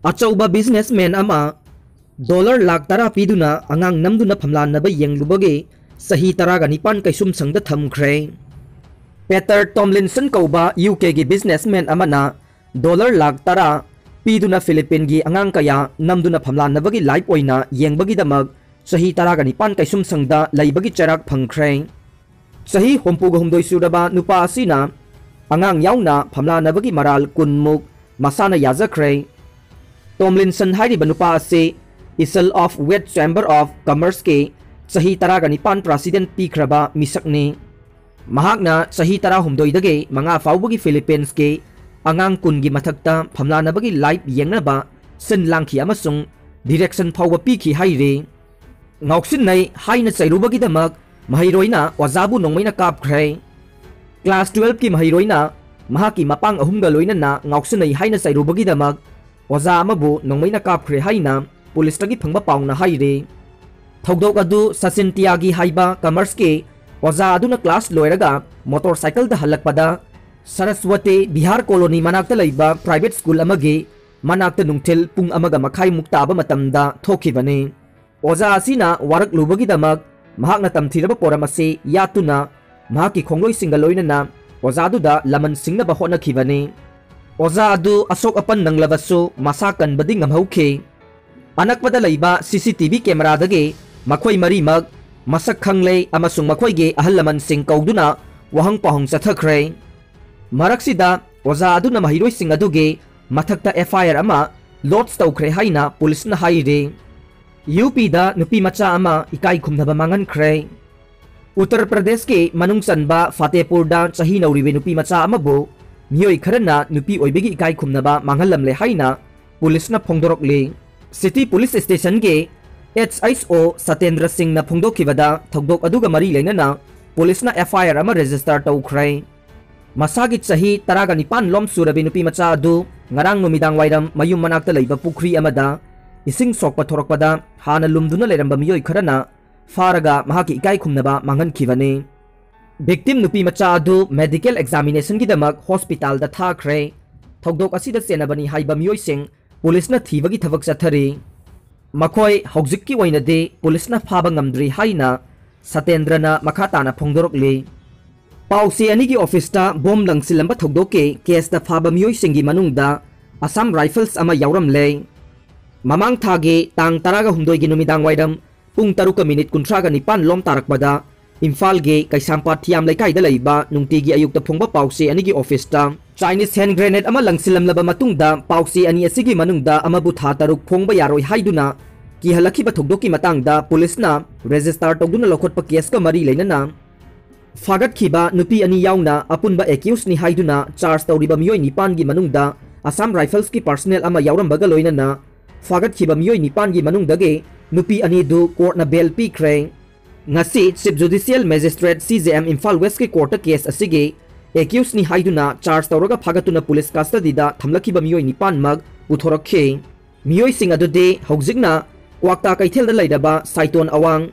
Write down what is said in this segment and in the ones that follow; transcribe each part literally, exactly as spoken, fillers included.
ꯑꯆꯧꯕ businessman ꯑꯃ dollar lakh ꯇꯔꯥ ꯄꯤꯗꯨꯅ ꯑꯉꯥꯡ ꯅꯝꯗꯨꯅ ꯐꯝꯂꯥꯟꯅꯕ ꯌꯦꯡꯂꯨꯕꯒꯤ ꯆꯍꯤ ꯇꯔꯥꯒ ꯅꯤꯄꯥꯟ ꯀꯩꯁꯨꯝꯁꯪꯗ ꯊꯝꯈ꯭ꯔꯦ꯫ Peter Tomlinson ꯀꯧꯕ ꯌꯨ ꯀꯦꯒꯤ businessman ꯑꯃꯅ dollar ꯂꯥꯈ ꯇꯔꯥ ꯄꯤꯗꯨꯅ ꯐꯤꯂꯤꯄꯤꯟꯒꯤ ꯑꯉꯥꯡ ꯀꯌꯥ ꯅꯝꯗꯨꯅ ꯐꯝꯂꯥꯟꯅꯕꯒꯤ live ꯑꯣꯏꯅ ꯌꯦꯡꯕꯒꯤꯗꯃꯛ ꯆꯍꯤ ꯇꯔꯥꯒ ꯅꯤꯄꯥꯟ ꯀꯩꯁꯨꯝꯁꯪꯗ ꯂꯩꯕꯒꯤ ꯆꯩꯔꯥꯛ ꯐꯪꯈ꯭ꯔꯦ꯫ ꯆꯍꯤ ꯍꯨꯝꯐꯨꯒ ꯍꯨꯝꯗꯣꯏ ꯁꯨꯔꯕ ꯅꯨꯄꯥ ꯑꯁꯤꯅ ꯑꯉꯥꯡ ꯌꯥꯎꯅ ꯐꯝꯂꯥꯟꯅꯕꯒꯤ ꯃꯔꯥꯜ ꯀꯨꯟꯃꯨꯛ ꯃꯁꯥꯅ ꯌꯥꯖꯈ꯭ꯔꯦ꯫ ꯇꯣꯝꯂꯤꯟꯁꯟ ꯍꯥꯏꯔꯤꯕ ꯅꯨꯄꯥ ꯑꯁꯤ Isle of Wight Chamber of Commerceꯀꯤ ꯆꯍꯤ ꯇꯔꯥꯒ ꯅꯤꯄꯥꯟ president ꯄꯤꯈ꯭ꯔꯕ ꯃꯤꯁꯛꯅꯤ꯫ ꯃꯍꯥꯛꯅ ꯆꯍꯤ ꯇꯔꯥꯍꯨꯝꯗꯣꯏꯗꯒꯤ ꯃꯉꯥ ꯐꯥꯎꯕꯒꯤ ꯐꯤꯂꯤꯄꯤꯟꯁꯀꯤ ꯑꯉꯥꯡ ꯀꯨꯟꯒꯤ ꯃꯊꯛꯇ ꯐꯝꯂꯥꯟꯅꯕꯒꯤ live ꯌꯦꯡꯅꯕ ꯁꯤꯟ ꯂꯥꯡꯈꯤ ꯑꯃꯁꯨꯡ direction ꯐꯥꯎꯕ ꯄꯤꯈꯤ ꯍꯥꯏꯔꯤ꯫ ꯉꯥꯎꯁꯤꯟꯅꯩ ꯍꯥꯏꯅ ꯆꯩꯔꯨꯕꯒꯤꯗꯃꯛ ꯃꯍꯩꯔꯣꯏꯅ ꯑꯣꯖꯥꯕꯨ ꯅꯣꯡꯃꯩꯅ ꯀꯥꯞꯈ꯭ꯔꯦ꯫ Class twelveꯀꯤ ꯃꯍꯩꯔꯣꯏꯅ ꯃꯍꯥꯛꯀꯤ ꯃꯄꯥꯡ ꯑꯍꯨꯝꯒ ꯂꯣꯏꯅꯅ ꯉꯥꯎꯁꯤꯟꯅꯩ ꯍꯥꯏꯅ ꯆꯩꯔꯨꯕꯒꯤꯗꯃꯛ ꯑꯣꯖꯥ ꯑꯃꯕꯨ ꯅꯣꯡꯃꯩꯅ ꯀꯥꯞꯈ꯭ꯔꯦ ꯍꯥꯏꯅ ꯄꯨꯂꯤꯁꯇꯒꯤ ꯐꯪꯕ ꯄꯥꯎꯅ ꯍꯥꯏꯔꯤ꯫ ꯊꯧꯗꯣꯛ ꯑꯗꯨ ꯁꯆꯤꯟ ꯇꯤꯌꯥꯒꯤ ꯍꯥꯏꯕ commerceꯀꯤ ꯑꯣꯖꯥ ꯑꯗꯨꯅ class ꯂꯣꯏꯔꯒ motorcycleꯗ ꯍꯜꯂꯛꯄꯗ ꯁꯔꯁꯋꯇꯤ ꯕꯤꯍꯥꯔ colony ꯃꯅꯥꯛꯇ ꯂꯩꯕ private school ꯑꯃꯒꯤ ꯃꯅꯥꯛꯇ ꯅꯨꯡꯊꯤꯜ ꯄꯨꯡ ꯑꯃꯒ ꯃꯈꯥꯏꯃꯨꯛ ꯇꯥꯕ ꯃꯇꯝꯗ ꯊꯣꯛꯈꯤꯕꯅꯤ꯫ ꯑꯣꯖꯥ ꯑꯁꯤꯅ ꯋꯥꯔꯛꯂꯨꯕꯒꯤꯗꯃꯛ ꯃꯍꯥꯛꯅ ꯇꯝꯊꯤꯔꯕ ꯄꯣꯔꯝ ꯑꯁꯤ ꯌꯥꯠꯇꯨꯅ ꯃꯍꯥꯛꯀꯤ ꯈꯣꯡꯂꯣꯏꯁꯤꯡꯒ ꯂꯣꯏꯅꯅ ꯑꯣꯖꯥꯗꯨꯗ ꯂꯃꯟ ꯁꯤꯡꯅꯕ ꯍꯣꯠꯅꯈꯤꯕꯅꯤ꯫ ꯑꯣꯖꯥ ꯑꯗꯨ ꯑꯁꯣꯛ ꯑꯄꯟ ꯅꯪꯂꯕꯁꯨ ꯃꯁꯥ ꯀꯟꯕꯗꯤ ꯉꯝꯍꯧꯈꯤ꯫ ꯑꯅꯛꯄꯗ ꯂꯩꯕ CCTV cameraꯗꯒꯤ ꯃꯈꯣꯏ ꯃꯔꯤꯃꯛ ꯃꯁꯛ ꯈꯪꯂꯦ ꯑꯃꯁꯨꯡ ꯃꯈꯣꯏꯒꯤ ꯑꯍꯜ ꯂꯃꯟꯁꯤꯡ ꯀꯧꯗꯨꯅ ꯋꯥꯍꯪ ꯄꯥꯎꯍꯪ ꯆꯠꯊꯈ꯭ꯔꯦ꯫ ꯃꯔꯛꯁꯤꯗ ꯑꯣꯖꯥ ꯑꯗꯨꯅ ꯃꯍꯩꯔꯣꯏꯁꯤꯡ ꯑꯗꯨꯒꯤ ꯃꯊꯛꯇ FIR ꯑꯃ lodge ꯇꯧꯈ꯭ꯔꯦ ꯍꯥꯏꯅ ꯄꯨꯂꯤꯁꯅ ꯍꯥꯏꯔꯤ꯫ UPꯗ ꯅꯨꯄꯤ ꯃꯆꯥ ꯑꯃ ꯏꯀꯥꯏ ꯈꯨꯝꯅꯕ ꯃꯥꯡꯍꯟꯈ꯭ꯔꯦ꯫ ꯎꯠꯇꯔ ꯄ꯭ꯔꯗꯦꯁꯀꯤ ꯃꯅꯨꯡ ꯆꯟꯕ ꯐꯇꯦꯄꯨꯔꯗ ꯆꯍꯤ ꯅꯧꯔꯤꯕꯤ ꯅꯨꯄꯤ ꯃꯆꯥ ꯑꯃꯕꯨ ꯃꯤꯑꯣꯏ ꯈꯔꯅ ꯅꯨꯄꯤ ꯑꯣꯏꯕꯒꯤ ꯏꯀꯥꯏ ꯈꯨꯝꯅꯕ ꯃꯥꯡꯍꯜꯂꯝꯂꯦ ꯍꯥꯏꯅ ꯄꯨꯂꯤꯁꯅ ꯐꯣꯡꯗꯣꯔꯛꯂꯤ꯫ City Police Stationꯒꯤ HSO ꯁꯇꯦꯟꯗ꯭ꯔ ꯁꯤꯡꯅ ꯐꯣꯡꯗꯣꯛꯈꯤꯕꯗ ꯊꯧꯗꯣꯛ ꯑꯗꯨꯒ ꯃꯔꯤ ꯂꯩꯅꯅ ꯄꯨꯂꯤꯁꯅ FIR ꯑꯃ register ꯇꯧꯈ꯭ꯔꯦ꯫ ꯃꯁꯥꯒꯤ ꯆꯍꯤ ꯇꯔꯥꯒ ꯅꯤꯄꯥꯟ ꯂꯣꯝ ꯁꯨꯔꯕꯤ ꯅꯨꯄꯤ ꯃꯆꯥ ꯑꯗꯨ ꯉꯔꯥꯡ ꯅꯨꯃꯤꯗꯥꯡ ꯋꯥꯏꯔꯝ ꯃꯌꯨꯝ ꯃꯅꯥꯛꯇ ꯂꯩꯕ ꯄꯨꯈ꯭ꯔꯤ ꯑꯃꯗ ꯏꯁꯤꯡ ꯁꯣꯛꯄ ꯊꯣꯔꯛꯄꯗ ꯍꯥꯟꯅ ꯂꯨꯝꯗꯨꯅ ꯂꯩꯔꯝꯕ ꯃꯤꯑꯣꯏ ꯈꯔꯅ ꯐꯥꯔꯒ ꯃꯍꯥꯛꯀꯤ ꯏꯀꯥꯏ ꯈꯨꯝꯅꯕ ꯃꯥꯡꯍꯟꯈꯤꯕꯅꯤ꯫ Victim ꯅꯨꯄꯤ ꯃꯆꯥ ꯑꯗꯨ medical examinationꯒꯤꯗꯃꯛ hospitalꯗ ꯊꯥꯈ꯭ꯔꯦ꯫ ꯊꯧꯗꯣꯛ ꯑꯁꯤꯗ ꯆꯦꯟꯅꯕꯅꯤ ꯍꯥꯏꯕ ꯃꯤꯑꯣꯏꯁꯤꯡ ꯄꯨꯂꯤꯁꯅ ꯊꯤꯕꯒꯤ ꯊꯕꯛ ꯆꯠꯊꯔꯤ꯫ ꯃꯈꯣꯏ ꯍꯧꯖꯤꯛꯀꯤ ꯑꯣꯏꯅꯗꯤ ꯄꯨꯂꯤꯁꯅ ꯐꯥꯕ ꯉꯝꯗ꯭ꯔꯤ ꯍꯥꯏꯅ ꯁꯇꯦꯟꯗ꯭ꯔꯅ ꯃꯈꯥ ꯇꯥꯅ ꯐꯣꯡꯗꯣꯔꯛꯂꯤ꯫ ꯄꯥꯎꯆꯦ ꯑꯅꯤꯒꯤ ꯑꯣꯐꯤꯁꯇ ꯕꯣꯝ ꯂꯪꯁꯤꯜꯂꯝꯕ ꯊꯧꯗꯣꯛꯀꯤ ꯀꯦꯁꯇ ꯐꯥꯕ ꯃꯤꯑꯣꯏꯁꯤꯡꯒꯤ ꯃꯅꯨꯡꯗ ꯑꯁꯥꯝ ꯔꯥꯏꯐꯜꯁ ꯑꯃ ꯌꯥꯎꯔꯝꯂꯦ꯫ ꯃꯃꯥꯡ ꯊꯥꯒꯤ ꯇꯥꯡ ꯇꯔꯥꯒ ꯍꯨꯝꯗꯣꯏꯒꯤ ꯅꯨꯃꯤꯗꯥꯡ ꯋꯥꯏꯔꯝ ꯄꯨꯡ ꯇꯔꯨꯛꯀ ꯃꯤꯅꯤꯠ ꯀꯨꯟꯊ꯭ꯔꯥꯒ ꯅꯤꯄꯥꯟ ꯂꯣꯝ ꯇꯥꯔꯛꯄꯗ ꯏꯝꯐꯥꯜꯒꯤ ꯀꯩꯁꯥꯝꯄꯥꯠ ꯊꯤꯌꯥꯝ ꯂꯩꯀꯥꯏꯗ ꯂꯩꯕ ꯅꯨꯡꯇꯤꯒꯤ ꯑꯌꯨꯛꯇ ꯐꯣꯡꯕ ꯄꯥꯎꯆꯦ ꯑꯅꯤꯒꯤ ꯑꯣꯐꯤꯁꯇ Chinese hand grenade ꯑꯃ ꯂꯪꯁꯤꯜꯂꯝꯂꯕ ꯃꯇꯨꯡꯗ ꯄꯥꯎꯆꯦ ꯑꯅꯤ ꯑꯁꯤꯒꯤ ꯃꯅꯨꯡꯗ ꯑꯃꯕꯨ ꯊꯥ ꯇꯔꯨꯛ ꯐꯣꯡꯕ ꯌꯥꯔꯣꯏ ꯍꯥꯏꯗꯨꯅ ꯀꯤꯍꯜꯂꯛꯈꯤꯕ ꯊꯧꯗꯣꯛꯀꯤ ꯃꯇꯥꯡꯗ ꯄꯨꯂꯤꯁꯅ ꯔꯦꯖꯤꯁꯇꯥꯔ ꯇꯧꯗꯨꯅ ꯂꯧꯈꯠꯄ ꯀꯦꯁꯀ ꯃꯔꯤ ꯂꯩꯅꯅ ꯐꯥꯒꯠꯈꯤꯕ ꯅꯨꯄꯤ ꯑꯅꯤ ꯌꯥꯎꯅ ꯑꯄꯨꯟꯕ ꯑꯦꯀ꯭ꯌꯨꯁꯅꯤ ꯍꯥꯏꯗꯨꯅ ꯆꯥꯔꯖ ꯇꯧꯔꯤꯕ ꯃꯤꯑꯣꯏ ꯅꯤꯄꯥꯟꯒꯤ ꯃꯅꯨꯡꯗ ꯑꯁꯥꯝ ꯔꯥꯏꯐꯜꯁꯀꯤ ꯄꯥꯔꯁꯅꯦꯜ ꯑꯃ ꯌꯥꯎꯔꯝꯕꯒ ꯂꯣꯏꯅꯅ ꯐꯥꯒꯠꯈꯤꯕ ꯃꯤꯑꯣꯏ ꯅꯤꯄꯥꯟꯒꯤ ꯃꯅꯨꯡꯗꯒꯤ ꯅꯨꯄꯤ ꯑꯅꯤꯗꯨ ꯀꯣꯔꯠꯅ ꯕꯦꯜ ꯄꯤꯈ꯭ꯔꯦ꯫ ꯉꯁꯤ ꯆꯤꯐ ꯖꯨꯗꯤꯁꯤꯌꯦꯜ ꯃꯦꯖꯤꯁꯇ꯭ꯔꯦꯠ ꯁꯤ ꯖꯦ ꯑꯦꯝ ꯏꯝꯐꯥꯜ ꯋꯦꯁꯀꯤ ꯀꯣꯔꯠꯇ ꯀꯦꯁ ꯑꯁꯤꯒꯤ ꯑꯦꯀ꯭ꯌꯨꯁꯅꯤ ꯍꯥꯏꯗꯨꯅ ꯆꯥꯔꯖ ꯇꯧꯔꯒ ꯐꯥꯒꯠꯇꯨꯅ ꯄꯨꯂꯤꯁ ꯀꯁꯇꯗꯤꯗ ꯊꯝꯂꯛꯈꯤꯕ ꯃꯤꯑꯣꯏ ꯅꯤꯄꯥꯟꯃꯛ ꯄꯨꯊꯣꯔꯛꯈꯤ꯫ ꯃꯤꯑꯣꯏꯁꯤꯡ ꯑꯗꯨꯗꯤ ꯍꯧꯖꯤꯛꯅ ꯀ꯭ꯋꯥꯛꯇꯥ ꯀꯩꯊꯦꯜꯗ ꯂꯩꯔꯕ ꯁꯥꯏꯇꯣꯟ ꯑꯋꯥꯡ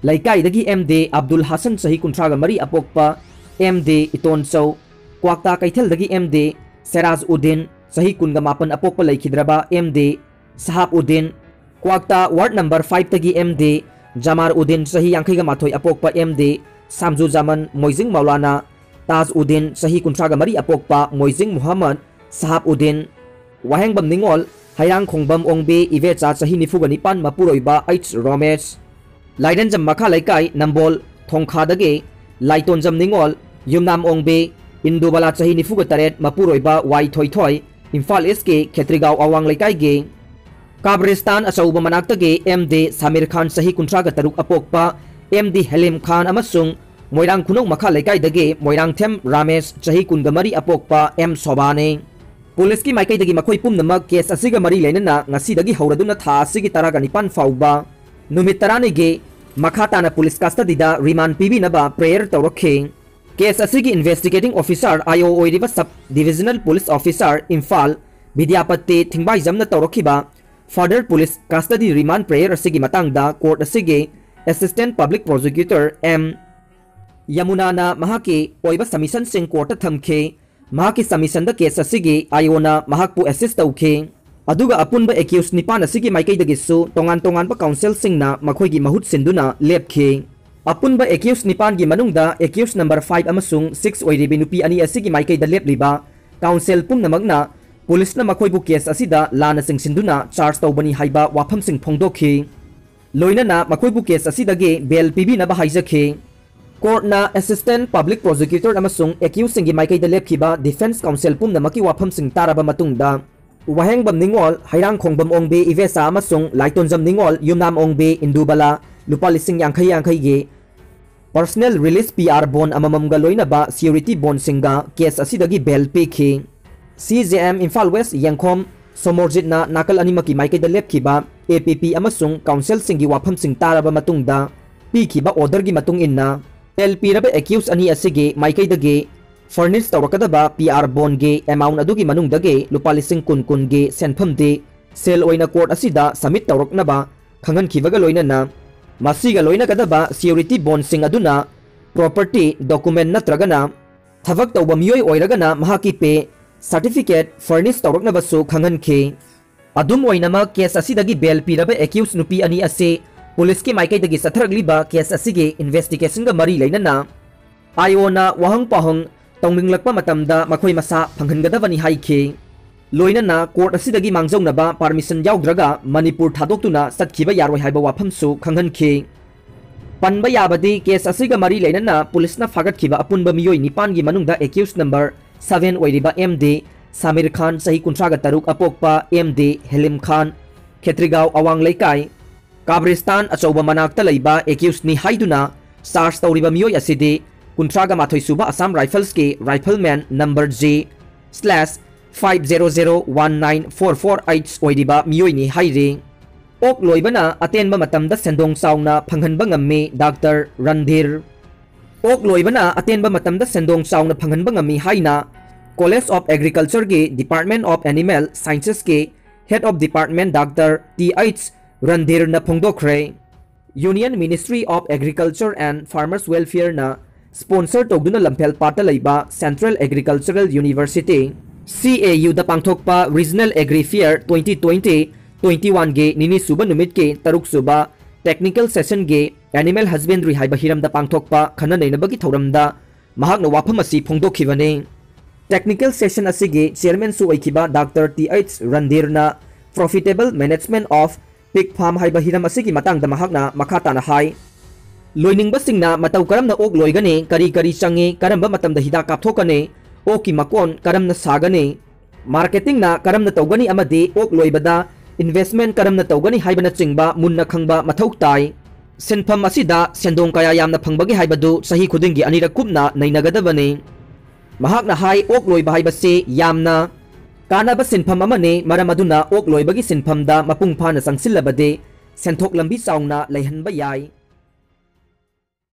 ꯂꯩꯀꯥꯏꯗꯒꯤ ꯑꯦꯝ ꯗꯤ ꯑꯕꯗꯨꯜ ꯍꯥꯁꯟ ꯆꯍꯤ ꯀꯨꯟꯊ꯭ꯔꯥꯒ ꯃꯔꯤ ꯑꯄꯣꯛꯄ, ꯑꯦꯝ ꯗꯤ ꯏꯇꯣꯟꯆꯧ, ꯀ꯭ꯋꯥꯛꯇꯥ ꯀꯩꯊꯦꯜꯗꯒꯤ ꯑꯦꯝ ꯗꯤ ꯁꯦꯔꯥꯖ ꯎꯗꯤꯟ ꯆꯍꯤ ꯀꯨꯟꯒ ꯃꯥꯄꯟ ꯑꯄꯣꯛꯄ ꯂꯩꯈꯤꯗ꯭ꯔꯕ ꯑꯦꯝ ꯗꯤ ꯁꯍꯥꯕ ꯎꯗꯤꯟ, ꯀ꯭ꯋꯥꯛꯇꯥ ward number ꯐꯥꯏꯚꯇꯒꯤ M D ꯖꯃꯥꯔ Uddin ꯆꯍꯤ ꯌꯥꯡꯈꯩꯒ ꯃꯥꯊꯣꯏ ꯑꯄꯣꯛꯄ ꯑꯦꯝ ꯗꯤ ꯁꯥꯝꯖꯨ ꯖꯥꯃꯟ ꯃꯣꯏꯖꯤꯡ ꯃꯧꯂꯥꯅꯥ, ꯇꯥꯖ ꯎꯗꯤꯟ ꯆꯍꯤ ꯀꯨꯟꯊ꯭ꯔꯥꯒ ꯃꯔꯤ ꯑꯄꯣꯛꯄ ꯃꯣꯏꯖꯤꯡ ꯃꯨꯍꯝꯃꯗ ꯁꯍꯥꯕ ꯎꯗꯤꯟ, ꯋꯥꯍꯦꯡꯕꯝ ꯅꯤꯉꯣꯜ, ꯍꯩꯔꯥꯡꯈꯣꯡꯕꯝ ꯑꯣꯡꯕꯤ ꯏꯕꯦꯆꯥ ꯆꯍꯤ ꯅꯤꯐꯨꯒ ꯅꯤꯄꯥꯟ ꯃꯄꯨꯔꯣꯏꯕ ꯑꯩꯆ ꯔꯣꯃꯦꯁ, ꯂꯥꯏꯔꯦꯟꯖꯝ ꯃꯈꯥ ꯂꯩꯀꯥꯏ ꯅꯝꯕꯣꯜ ꯊꯣꯡꯈꯥꯗꯒꯤ ꯂꯥꯏꯇꯣꯟꯖꯝ ꯅꯤꯉꯣꯜ, ꯌꯨꯝꯅꯥꯝ ꯑꯣꯡꯕꯤ ꯏꯟꯗꯨꯕꯂꯥ ꯆꯍꯤ ꯅꯤꯐꯨꯒ ꯇꯔꯦꯠ ꯃꯄꯨꯔꯣꯏꯕ ꯋꯥꯏ ꯊꯣꯏꯊꯣꯏ, ꯏꯝꯐꯥꯜ ꯏꯁꯀꯤ ꯈꯦꯇ꯭ꯔꯤꯒꯥꯎ ꯑꯋꯥꯡ ꯂꯩꯀꯥꯏꯒꯤ ꯀꯥꯕ꯭ꯔꯤꯁꯇꯥꯟ ꯑꯆꯧꯕ ꯃꯅꯥꯛꯇꯒꯤ ꯑꯦꯝ ꯗꯤ ꯁꯥꯃꯤꯔ ꯈꯥꯟ ꯆꯍꯤ ꯀꯨꯟꯊ꯭ꯔꯥꯒ ꯇꯔꯨꯛ ꯑꯄꯣꯛꯄ ꯑꯦꯝ ꯗꯤ ꯍꯂꯤꯝ ꯈꯥꯟ ꯑꯃꯁꯨꯡ ꯃꯣꯏꯔꯥꯡ ꯈꯨꯅꯧ ꯃꯈꯥ ꯂꯩꯀꯥꯏꯗꯒꯤ ꯃꯣꯏꯔꯥꯡꯊꯦꯝ ꯔꯥꯃꯦꯁ ꯆꯍꯤ ꯀꯨꯟꯒ ꯃꯔꯤ ꯑꯄꯣꯛꯄ ꯑꯦꯝ ꯁꯣꯚꯥꯅꯤ꯫ ꯄꯨꯂꯤꯁꯀꯤ ꯃꯥꯏꯀꯩꯗꯒꯤ ꯃꯈꯣꯏ ꯄꯨꯝꯅꯃꯛ ꯀꯦꯁ ꯑꯁꯤꯒ ꯃꯔꯤ ꯂꯩꯅꯅ ꯉꯁꯤꯗꯒꯤ ꯍꯧꯔꯗꯨꯅ ꯊꯥ ꯑꯁꯤꯒꯤ ꯇꯔꯥꯒ ꯅꯤꯄꯥꯟ ꯐꯥꯎꯕ ꯅꯨꯃꯤꯠ ꯇꯔꯥꯅꯤꯒꯤ ꯃꯈꯥ ꯇꯥꯅ ꯄꯨꯂꯤꯁ ꯀꯁꯇꯗꯤꯗ ꯔꯤꯃꯥꯟ ꯄꯤꯕꯤꯅꯕ ꯄ꯭ꯔꯦꯌꯔ ꯇꯧꯔꯛꯈꯤ꯫ ꯀꯦꯁ ꯑꯁꯤꯒꯤ ꯏꯟꯚꯦꯁꯇꯤꯒꯦꯇꯤꯡ ꯑꯣꯐꯤꯁꯥꯔ, ꯑꯥꯏ ꯑꯣ, ꯑꯣꯏꯔꯤꯕ sub divisional police officer, Imphal, Bidyapati ꯊꯤꯡꯕꯥꯏꯖꯝꯅ ꯇꯧꯔꯛꯈꯤꯕ further police custody remand prayer ꯑꯁꯤꯒꯤ ꯃꯇꯥꯡꯗ ꯀꯣꯔꯠ ꯑꯁꯤꯒꯤ ꯑꯦꯁꯤꯁꯇꯦꯟ ꯄꯕ꯭ꯂꯤꯛ ꯄ꯭ꯔꯣꯁꯤꯀ꯭ꯌꯨꯇꯔ ꯑꯦꯝ ꯌꯃꯨꯅꯥꯅ ꯃꯍꯥꯛꯀꯤ ꯑꯣꯏꯕ ꯁꯕꯃꯤꯁꯟꯁꯤꯡ ꯀꯣꯔꯠꯇ ꯊꯝꯈꯤ꯫ ꯃꯍꯥꯛꯀꯤ ꯁꯕꯃꯤꯁꯟꯗ ꯀꯦꯁ ꯑꯁꯤꯒꯤ ꯑꯥꯏ ꯑꯣꯅ ꯃꯍꯥꯛꯄꯨ ꯑꯦꯁꯤꯁ ꯇꯧꯈꯤ꯫ ꯑꯗꯨꯒ ꯑꯄꯨꯟꯕ accused ꯅꯤꯄꯥꯟ ꯑꯁꯤꯒꯤ ꯃꯥꯏꯀꯩꯗꯒꯤꯁꯨ ꯇꯣꯉꯥꯟ ꯇꯣꯉꯥꯟꯕ counselꯁꯤꯡꯅ ꯃꯈꯣꯏꯒꯤ ꯃꯍꯨꯠ ꯁꯤꯟꯗꯨꯅ ꯂꯦꯞꯈꯤ꯫ ꯑꯄꯨꯟꯕ accused ꯅꯤꯄꯥꯟꯒꯤ ꯃꯅꯨꯡꯗ accused number five ꯑꯃꯁꯨꯡ six ꯑꯣꯏꯔꯤꯕꯤ ꯅꯨꯄꯤ ꯑꯅꯤ ꯑꯁꯤꯒꯤ ꯃꯥꯏꯀꯩꯗ ꯂꯦꯞꯂꯤꯕ counsel ꯄꯨꯝꯅꯃꯛꯅ ꯄꯨꯂꯤꯁꯅ ꯃꯈꯣꯏꯕꯨ case ꯑꯁꯤꯗ ꯂꯥꯟꯅ ꯆꯤꯡꯁꯤꯟꯗꯨꯅ charge ꯇꯧꯕꯅꯤ ꯍꯥꯏꯕ ꯋꯥꯐꯝꯁꯤꯡ ꯐꯣꯡꯗꯣꯛꯈꯤ꯫ ꯂꯣꯏꯅꯅ ꯃꯈꯣꯏꯕꯨ case ꯑꯁꯤꯗꯒꯤ bail ꯄꯤꯕꯤꯅꯕ ꯍꯥꯏꯖꯈꯤ꯫ Courtꯅ assistant public prosecutor ꯑꯃꯁꯨꯡ accusedꯁꯤꯡꯒꯤ ꯃꯥꯏꯀꯩꯗ ꯂꯦꯞꯈꯤꯕ defence counsel ꯄꯨꯝꯅꯃꯛꯀꯤ ꯋꯥꯐꯝꯁꯤꯡ ꯇꯥꯔꯕ ꯃꯇꯨꯡꯗ, ꯋꯥꯍꯦꯡꯕꯝ ꯅꯤꯉꯣꯜ, ꯍꯩꯔꯥꯡꯈꯣꯡꯕꯝ ꯑꯣꯡꯕꯤ ꯏꯕꯦꯁꯥ ꯑꯃꯁꯨꯡ ꯂꯥꯏꯇꯣꯟꯖꯝ ꯅꯤꯉꯣꯜ, ꯌꯨꯝꯅꯥꯝ ꯑꯣꯡꯕꯤ ꯏꯟꯗꯨꯕꯂꯥ, ꯂꯨꯄꯥ ꯂꯤꯁꯤꯡ ꯌꯥꯡꯈꯩ ꯌꯥꯡꯈꯩꯒꯤ personal release P R bond ꯑꯃꯃꯝꯒ ꯂꯣꯏꯅꯕ surety bondꯁꯤꯡꯒ case ꯑꯁꯤꯗꯒꯤ bail ꯄꯤꯈꯤ꯫ C J M Imphal West ꯌꯦꯡꯈꯣꯝ ꯁꯣꯃꯣꯔꯖꯤꯠꯅ ꯅꯥꯀꯜ ꯑꯅꯤꯃꯛꯀꯤ ꯃꯥꯏꯀꯩꯗ ꯂꯦꯞꯈꯤꯕ A P P ꯑꯃꯁꯨꯡ counselꯁꯤꯡꯒꯤ ꯋꯥꯐꯝꯁꯤꯡ ꯇꯥꯔꯕ ꯃꯇꯨꯡꯗ ꯄꯤꯈꯤꯕ orderꯒꯤ ꯃꯇꯨꯡ ꯏꯟꯅ, bail ꯄꯤꯔꯕ accused ꯑꯅꯤ ꯑꯁꯤꯒꯤ ꯃꯥꯏꯀꯩꯗꯒꯤ furnish ꯇꯧꯔꯛꯀꯗꯕ P R bondꯒꯤ amount ꯑꯗꯨꯒꯤ ꯃꯅꯨꯡꯗꯒꯤ ꯂꯨꯄꯥ ꯂꯤꯁꯤꯡ ꯀꯨꯟ ꯀꯨꯟꯒꯤ ꯁꯦꯟꯐꯝꯗꯤ ꯁꯦꯜ ꯑꯣꯏꯅ court ꯑꯁꯤꯗ submit ꯇꯧꯔꯛꯅꯕ ꯈꯪꯍꯟꯈꯤꯕꯒ ꯂꯣꯏꯅꯅ, ꯃꯁꯤꯒ ꯂꯣꯏꯅꯒꯗꯕ surety bondꯁꯤꯡ ꯑꯗꯨꯅ property, document ꯅꯠꯇ꯭ꯔꯒꯅ ꯊꯕꯛ ꯇꯧꯕ ꯃꯤꯑꯣꯏ ꯑꯣꯏꯔꯒꯅ ꯃꯍꯥꯛꯀꯤ pay certificate furnish ꯇꯧꯔꯛꯅꯕꯁꯨ ꯈꯪꯍꯟꯈꯤ꯫ ꯑꯗꯨꯝ ꯑꯣꯏꯅꯃꯛ, case ꯑꯁꯤꯗꯒꯤ bail ꯄꯤꯔꯕ accused ꯅꯨꯄꯤ ꯑꯅꯤ ꯑꯁꯤ ꯄꯨꯂꯤꯁꯀꯤ ꯃꯥꯏꯀꯩꯗꯒꯤ ꯆꯠꯊꯔꯛꯂꯤꯕ case ꯑꯁꯤꯒꯤ investigationꯒ ꯃꯔꯤ ꯂꯩꯅꯅ I Oꯅ ꯋꯥꯍꯪ ꯄꯥꯎꯍꯪ ꯇꯧꯅꯤꯡꯂꯛꯄ ꯃꯇꯝꯗ ꯃꯈꯣꯏ ꯃꯁꯥ ꯐꯪꯍꯟꯒꯗꯕꯅꯤ ꯍꯥꯏꯈꯤ꯫ ꯂꯣꯏꯅꯅ court ꯑꯁꯤꯗꯒꯤ ꯃꯥꯡꯖꯧꯅꯕ permission ꯌꯥꯎꯗ꯭ꯔꯒ ꯃꯅꯤꯄꯨꯔ ꯊꯥꯗꯣꯛꯇꯨꯅ ꯆꯠꯈꯤꯕ ꯌꯥꯔꯣꯏ ꯍꯥꯏꯕ ꯋꯥꯐꯝꯁꯨ ꯈꯪꯍꯟꯈꯤ꯫ ꯄꯟꯕ ꯌꯥꯕꯗꯤ, case ꯑꯁꯤꯒ ꯃꯔꯤ ꯂꯩꯅꯅ ꯄꯨꯂꯤꯁꯅ ꯐꯥꯒꯠꯈꯤꯕ ꯑꯄꯨꯟꯕ ꯃꯤꯑꯣꯏ ꯅꯤꯄꯥꯟꯒꯤ ꯃꯅꯨꯡꯗ accused number seven ꯑꯣꯏꯔꯤꯕ M D ꯁꯥꯃꯤꯔ ꯈꯥꯟ, ꯆꯍꯤ ꯀꯨꯟꯊ꯭ꯔꯥꯒ ꯇꯔꯨꯛ, ꯑꯄꯣꯛꯄ M D ꯍꯦꯂꯤꯝ ꯈꯥꯟ, ꯈꯦꯇ꯭ꯔꯤꯒꯥꯎ ꯑꯋꯥꯡ ꯂꯩꯀꯥꯏ, ꯀꯥꯕ꯭ꯔꯤꯁꯇꯥꯟ ꯑꯆꯧꯕ ꯃꯅꯥꯛꯇ ꯂꯩꯕ accusedꯅꯤ ꯍꯥꯏꯗꯨꯅ charge ꯇꯧꯔꯤꯕ ꯃꯤꯑꯣꯏ ꯑꯁꯤꯗꯤ ꯀꯨꯟꯊ꯭ꯔꯥꯒ ꯃꯥꯊꯣꯏ ꯁꯨꯕ Assam Riflesꯀꯤ rifleman number G slash five zero zero one nine four four eight ꯑꯣꯏꯔꯤꯕ ꯃꯤꯑꯣꯏꯅꯤ ꯍꯥꯏꯔꯤ꯫ ꯑꯣꯛ ꯂꯣꯏꯕꯅ ꯑꯇꯦꯟꯕ ꯃꯇꯝꯗ ꯁꯦꯟꯗꯣꯡ ꯆꯥꯎꯅ ꯐꯪꯍꯟꯕ ꯉꯝꯃꯤ, ꯗꯥꯛꯇꯔ ꯔꯟꯙꯤꯔ꯫ ꯑꯣꯛ ꯂꯣꯏꯕꯅ ꯑꯇꯦꯟꯕ ꯃꯇꯝꯗ ꯁꯦꯟꯗꯣꯡ ꯆꯥꯎꯅ ꯐꯪꯍꯟꯕ ꯉꯝꯃꯤ ꯍꯥꯏꯅ College of Agricultureꯒꯤ Department of Animal Sciencesꯀꯤ Head of Department doctor T H ꯔꯟꯙꯤꯔꯅ ꯐꯣꯡꯗꯣꯛꯈ꯭ꯔꯦ꯫ Union Ministry of Agriculture and Farmers Welfareꯅ sponsor ꯇꯧꯗꯨꯅ ꯂꯝꯐꯦꯜ ꯄꯥꯠꯇ ꯂꯩꯕ Central Agricultural University, C A U ꯗ ꯄꯥꯡꯊꯣꯛꯄ Regional Agri Fair twenty twenty twenty-one ꯒꯤ ꯅꯤꯅꯤ ꯁꯨꯕ ꯅꯨꯃꯤꯠꯀꯤ ꯇꯔꯨꯛ ꯁꯨꯕ Technical Session ꯒꯤ Animal Husbandry ꯍꯥꯏꯕ ꯍꯤꯔꯝꯗ ꯄꯥꯡꯊꯣꯛꯄ ꯈꯟꯅ ꯅꯩꯅꯕꯒꯤ ꯊꯧꯔꯝꯗ ꯃꯍꯥꯛꯅ ꯋꯥꯐꯝ ꯑꯁꯤ ꯐꯣꯡꯗꯣꯛꯈꯤꯕꯅꯤ꯫ Technical Session ꯑꯁꯤꯒꯤ Chairman ꯁꯨ ꯑꯣꯏꯈꯤꯕ Doctor T H ꯔꯟꯙꯤꯔꯅ Profitable Management of Pig Farm ꯍꯥꯏꯕ ꯍꯤꯔꯝ ꯑꯁꯤꯒꯤ ꯃꯇꯥꯡꯗ ꯃꯍꯥꯛꯅ ꯃꯈꯥ ꯇꯥꯅ ꯍꯥꯏ, ꯂꯣꯏꯅꯤꯡꯕꯁꯤꯡꯅ ꯃꯇꯧ ꯀꯔꯝꯅ ꯑꯣꯛ ꯂꯣꯏꯒꯅꯤ, ꯀꯔꯤ ꯀꯔꯤ ꯆꯪꯏ, ꯀꯔꯝꯕ ꯃꯇꯝꯗ ꯍꯤꯗꯥꯛ ꯀꯥꯞꯊꯣꯛꯀꯅꯤ, ꯑꯣꯛꯀꯤ ꯃꯀꯣꯟ ꯀꯔꯝꯅ ꯁꯥꯒꯅꯤ, marketing ꯅ ꯀꯔꯝꯅ ꯇꯧꯒꯅꯤ ꯑꯃꯗꯤ ꯑꯣꯛ ꯂꯣꯏꯕꯗ investment ꯀꯔꯝꯅ ꯇꯧꯒꯅꯤ ꯍꯥꯏꯕꯅꯆꯤꯡꯕ ꯃꯨꯟꯅ ꯈꯪꯕ ꯃꯊꯧ ꯇꯥꯏ꯫ ꯁꯤꯟꯐꯝ ꯑꯁꯤꯗ ꯁꯦꯟꯗꯣꯡ ꯀꯌꯥ ꯌꯥꯝꯅ ꯐꯪꯕꯒꯦ ꯍꯥꯏꯕꯗꯨ ꯆꯍꯤ ꯈꯨꯗꯤꯡꯒꯤ ꯑꯅꯤꯔꯛ ꯀꯨꯞꯅ ꯅꯩꯅꯒꯗꯕꯅꯤ꯫ ꯃꯍꯥꯛꯅ ꯍꯥꯏ, ꯑꯣꯛ ꯂꯣꯏꯕ ꯍꯥꯏꯕꯁꯤ ꯌꯥꯝꯅ ꯀꯥꯟꯅꯕ ꯁꯤꯟꯐꯝ ꯑꯃꯅꯤ, ꯃꯔꯝ ꯑꯗꯨꯅ ꯑꯣꯛ ꯂꯣꯏꯕꯒꯤ ꯁꯤꯟꯐꯝꯗ ꯃꯄꯨꯡ ꯐꯥꯅ ꯆꯪꯁꯤꯜꯂꯕꯗꯤ ꯁꯦꯟꯊꯣꯛ ꯂꯝꯕꯤ ꯆꯥꯎꯅ ꯂꯩꯍꯟꯕ ꯌꯥꯏ꯫